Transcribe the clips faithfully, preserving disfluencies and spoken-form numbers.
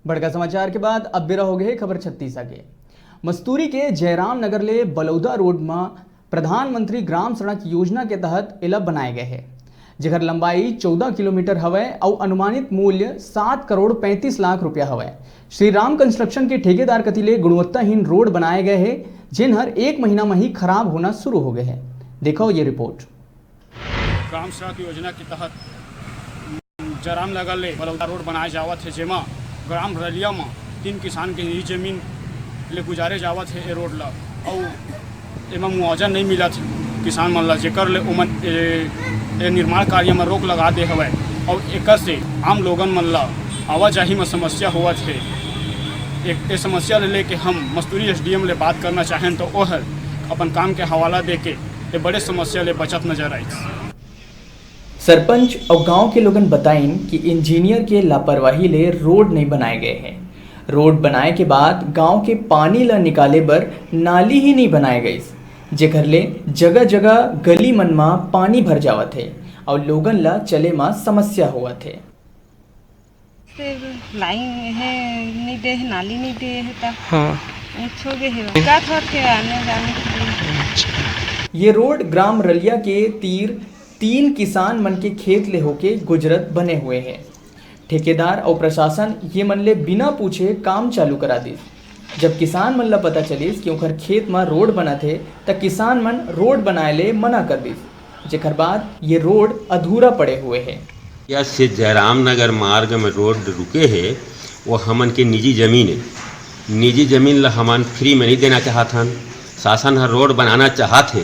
बड़का समाचार के बाद अब बेरा हो गए हे खबर छत्तीसा के। मस्तूरी के जयराम नगर ले बलौदा रोड म प्रधानमंत्री ग्राम सड़क योजना के तहत एला बनाए गए हे, जेकर लंबाई चौदह किलोमीटर हवय अउ अनुमानित मूल्य सात करोड़ पैंतीस लाख रुपया हवय। श्री राम कंस्ट्रक्शन के ठेकेदार कति ले गुणवत्ताहीन रोड बनाए गए हे, जेन हर एक महीना म ही खराब होना शुरू हो गए हे। देखो ये रिपोर्ट। ग्राम सड़क योजना के तहत जयराम नगर ले बलौदा रोड बनाए जावत हे, जेमा ग्राम रलिया म तीन किसान के निजी जमीन ले गुजारे जावत हे ए रोड ल। अउ एमा मुआवजा नइ मिलत हे किसान मन ल, जेकर ले ओमन ए, ए निर्माण कार्य म रोक लगा दे हवय। अउ एकर से आम लोगन मन ल आवाजाही म समस्या होवत हे। ए, ए समस्या ले लेके हम मस्तूरी एसडीएम ले बात करना चाहेन, तो ओहर अपन काम के हवाला देके ए बड़े समस्या ले बचत नजर आइस। सरपंच अउ गांव के लोगन बताइन कि इंजीनियर के लापरवाही ले रोड नइ बनाए गए हे। रोड बनाए के बाद गांव के पानी ल निकाले बर नाली ही नइ बनाए गइस, जेकर ले जगह-जगह गली मन म पानी भर जावत हे अउ लोगन ल चले म समस्या होवत हे। से लाइन हे, नइ दे हे, नाली नइ दे हे, त हाँ। ऊंच हो गए हे, दिक्कत होत हे आने जाने के लिए। ये रोड ग्राम रलिया के तीर तीन किसान मन के खेत ले होके गुजरत बने हुए हे। ठेकेदार अउ प्रशासन ये मन ले बिना पूछे काम चालू करा दिस। जब किसान मन ल पता चलिस कि ओखर खेत म रोड बनत हे, त किसान मन रोड बनाए ले मना कर दिस, जेकर बाद ये रोड अधूरा पड़े हुए हे। या से जयराम नगर मार्ग में रोड रुके हे, वो हमन के निजी जमीन हे। निजी जमीन ला हमन फ्री में नहीं देना चाहत हन। शासन हर रोड बनाना चाहत हे,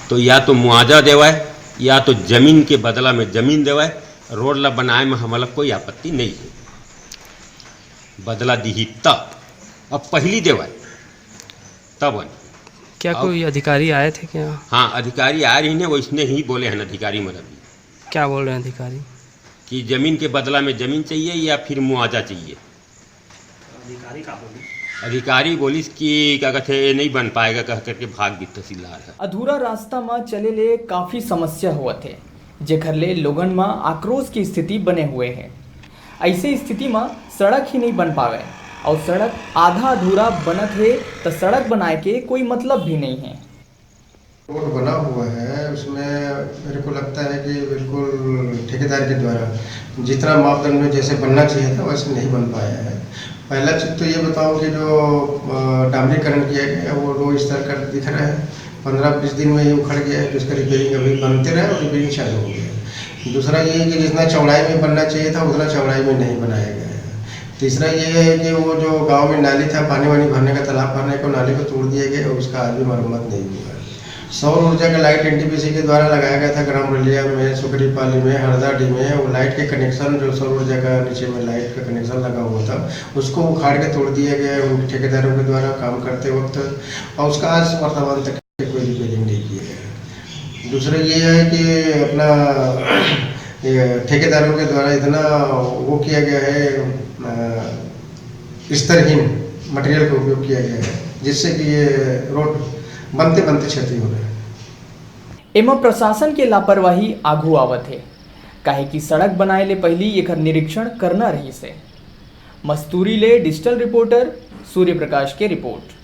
तो या तो मुआवजा देवय, या तो जमीन के बदला में जमीन देवय। रोड ला बनाए में हमला कोई आपत्ति नहीं हे। बदला दिही तब, अब पहली देवय तब। क्या अब कोई अधिकारी आए थे क्या? हाँ, अधिकारी आए रहिन हे, वैसने ही बोले हन अधिकारी मन अभी। क्या बोल रहे हैं अधिकारी? कि जमीन के बदला में जमीन चाहिए या फिर मुआवजा चाहिए। अधिकारी बोलिस कि क्या कहते हैं, ये नहीं बन पाएगा कह करके भाग गिस तहसीलदार ह। अधूरा रास्ता म चले ले काफी समस्या होवत हे, जेकर ले लोगन म आक्रोश की स्थिति बने हुए हे। ऐसे स्थिति म सड़क ही नहीं बन पावे अउ सड़क आधा अधूरा बनत हे, त सड़क बनाए के कोई मतलब भी नहीं हे। रोड बना हुआ है, उसमें मेरे को लगता है कि बिल्कुल ठेकेदार के द्वारा जितना मापदंड में जैसे बनना चाहिए था, वैसे नहीं बन पाया है। पहला चीज़ तो ये बताऊं कि जो, अ, डामरीकरण किया गया है, वो लो स्तर का दिख रहा है, पन्द्रह बीस दिन में ये उखड़ गया है, जिसका रिपेयरिंग अभी बनते रहे और रिपेयरिंग चालू हो गया है। दूसरा ये है कि जितना चौड़ाई में बनना चाहिए था, उतना चौड़ाई में नहीं बनाया गया है। तीसरा ये है कि वो जो गांव में नाली था, पानी वानी भरने का, तालाब भरने को, नाली को तोड़ दिया गया और उसका आज भी मरम्मत नहीं हुआ है। सौर ऊर्जा का लाइट एनटीपीसी के द्वारा लगाया गया था ग्राम रलिया में, सुकरीपाली में, हरदाडी में। वो लाइट के कनेक्शन, जो सौर ऊर्जा का नीचे में लाइट का कनेक्शन लगा हुआ था, उसको उखाड़ के तोड़ दिया गया है उन ठेकेदारों के द्वारा काम करते वक्त, और उसका आज वर्तमान तक कोई रिपेयरिंग नहीं किया गया है। दूसरा ये है कि अपना ये ठेकेदारों के द्वारा इतना वो किया गया है, अ, स्तरहीन मटेरियल का उपयोग किया गया है, जिससे कि ये रोड बनते बनते क्षति हो रहा है। एमा प्रशासन के लापरवाही आघू आवत हे, काहे कि सड़क बनाए ले पहिली एखर निरीक्षण करना रहिस हे। मस्तूरी ले डिजिटल रिपोर्टर सूर्य प्रकाश के रिपोर्ट।